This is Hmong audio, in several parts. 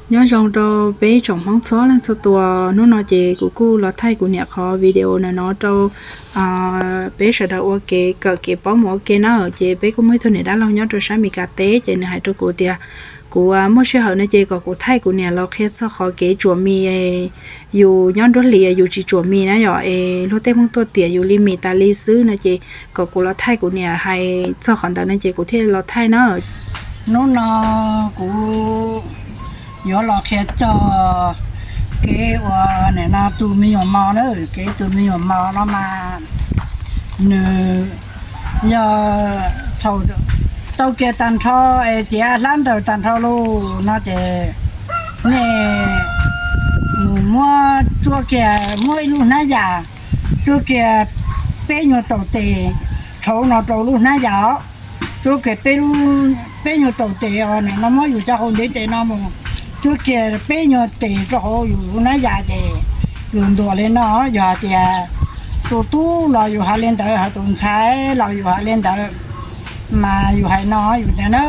Nyob zoo rau peb tsoom Hmoob txhua leej txhua tus, hnub no ces kuv kuj los thaij kuv niam qhov video no rau peb sawv daws ua kev kawm kev paub mus ua ke na. Ces peb kuj muaj ib tug niam dab laug nyob rau sab Meskas teb, ces nws hais rau kuv tias kuv muaj sij hawm no ces kom kuv thaij kuv niam los qhia txog qhov kev tsuam mis. Yus nyob nruab hlis yus tsis tsuam mis na yom, es luag tej Hmoob tuaj tiam yus li mis tas li xwb no ces kom kuv los thaij kuv niam hais txog qhov ntawd no ces kuv thiaj los thaij na. Hnub no kuv yuav los qhia txog kev uas nim no tus me nyuam mos na, kev tus me nyuam mos no mas nws yog tau kiag tag nrho es tiav hlab ntaws tag nrho lawm no ces nej mus muab tsuab kiag, muab ib lub hnab yas tsuab kiag peb nyuag taus tes, tshauv no rau lub hnab yas os. Tsuab kiag peb nyuag taus tes os, nim no muab yus cov hau ntev tes no mus tsuab kiag peb nyuag tes rau hauv yus lub hnab yas ces yus ntuas li no. Yog hais tias tus tub los yus hais li ntawd, hos tus ntxhais los yus hais li ntawd, mas yus hais no yus tias na,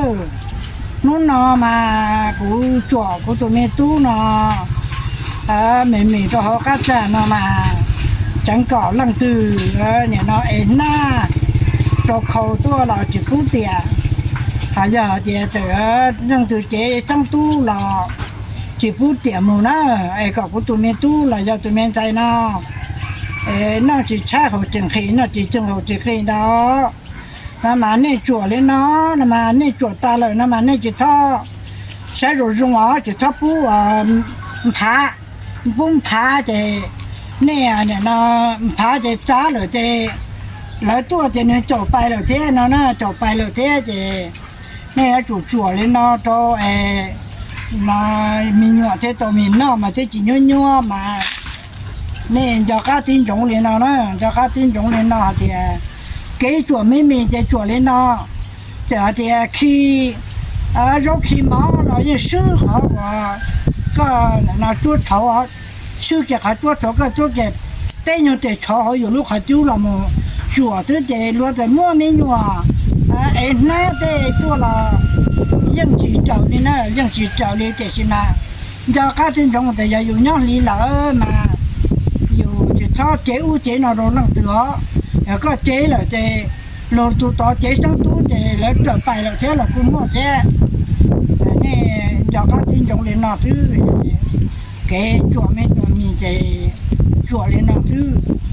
hnub no mas kuv tsuam kuv tus me tub no me mis rau hauv qab txaj no mas tseev kom leej twg nim no es hnab rau khau tuaj los tsis pub tiam, hos yog tias txawm leej twg cev xeeb tub los tsis pub tiam mus na, es kom kuv tus me tub los yog tus me ntxhais no noj tsis tshaib haus tsis nqhis, noj tsis tsheej haus tsis nqhis ntawd no mas nej tsuam li no, no mas nej tsuam tas lawm no mas nej tsis txhob saib zoo zoo os, tsis txhob pub nphav, pub nphav ces nej nim no nphav ces txav lawm ces lawv tuaj ces nws caum pais lawm thiab no na, caum pais lawm thiab ces nej yuav tsum tsuam li no rau me nyuam thiaj tau mis noj mas thiaj tsis nyuab nyuab mas nej nco qab tib ntsoov li no na, nco qab tib ntsoov li no hais tias kev tsuam me mis ces tsuam li no, txawm hais tias khi zaub khi mov los yeej swb qhov uas koj tsuab tshauv, swb kiag qhov tsuab tshauv, koj tsuab kiag peb nyuag tes tshauv hauv yus lub qhov cub los mus tsuam xwb ces luag txawm muab me nyuam ev hnab tej tuaj los yeej tsis raws li na, yeej tsis raws li. Tiam sis mas nco qab tib ntsoov tias yog yus nyob hli lawm mas yus tsis txhob cev ub cev no rau leej twg os. Yog koj cev lawm ces luag tus tod cev xeeb tub ces lawv raws pais lawm thiab los kuj muaj thiab. Nej nco qab tib ntsoov li no xwb, kev tsuam me nyuam mis ces tsuam li no xwb.